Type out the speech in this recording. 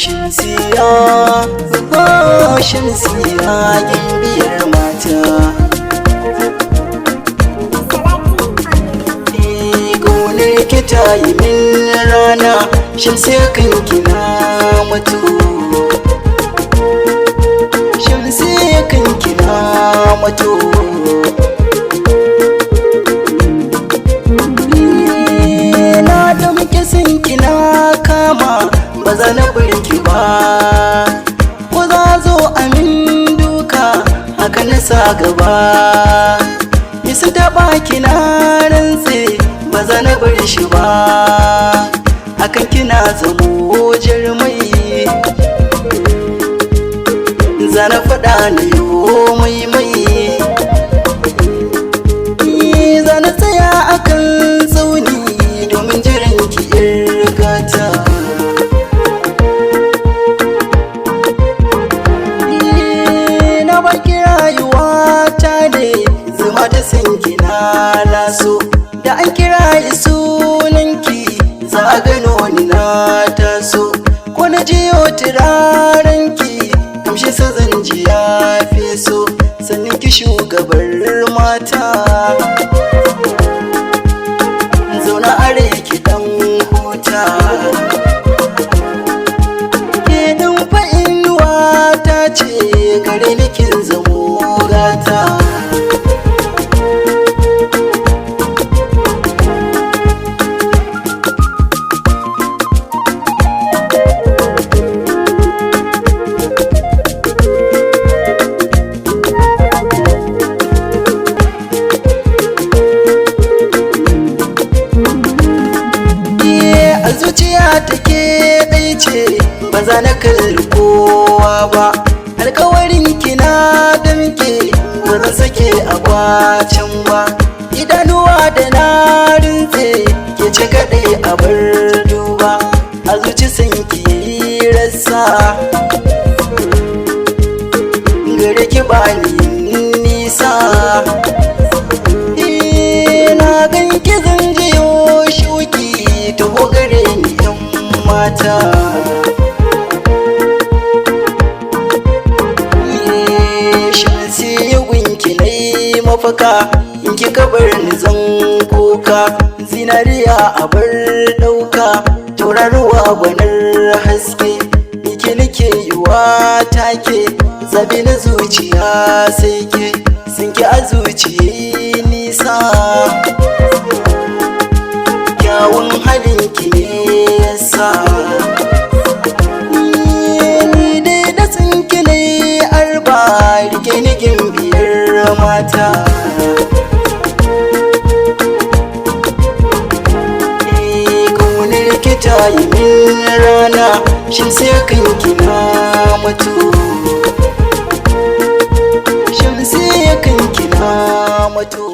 Shamsiya, oh Shamsiya, gimbiyar mata. Gonar ki ta yi min rana, Shamsiya kan kina mutu. Shamsiya kan kina mutu. Na da muke sun kina kama, ba za na barki ba. Ko za zo amin duka, haka na sa gaba. Nisan taɓa kina rantse, ba za na bar shi ba. Hakan kina zamo jarmai, zana faɗa na yo mai mai. Zana tsaya akan tsauni domin jiran ki irgata. Na baki rayuwa ta ne, zuma ta san kina laso. Da an kira sunanki za a gano ni na taso. Ko na jiyo turarenki kamshi sa zan ji ya fi so. Sannan ki shugabar mata, zauna are ki dan huta. Ke dan fa'inuwa ta ce gare ni kin zamo gata. A zuciya take ɗai ce, ba za na kalli kowa ba. Alkawarin ki na damke, ba zan sake a kwacin ba. Idanuwa da na rintse, ke ce kaɗai a bar duba. A zuci san ki rasa, gare ki ba ni nisa. Na gan ki zan jiyo shuki, taho gare ni yan mata. Shamsi gunki na yi mafaka, in kika bar ni zan kuka. Zinariya a bar ɗauka, tauraruwa gwanar haske. Nike nake yiwa take, zabi na zuciya sai ke. Sinki a zuciya nisa, kyawun halinki ne yasa. Ni dai da tsinki ne arba, rike ni gimbiyar mata. Kaunar ki ta yi min rana, Shamsiya kan kina mutu. Shamsiya kan kina mutu.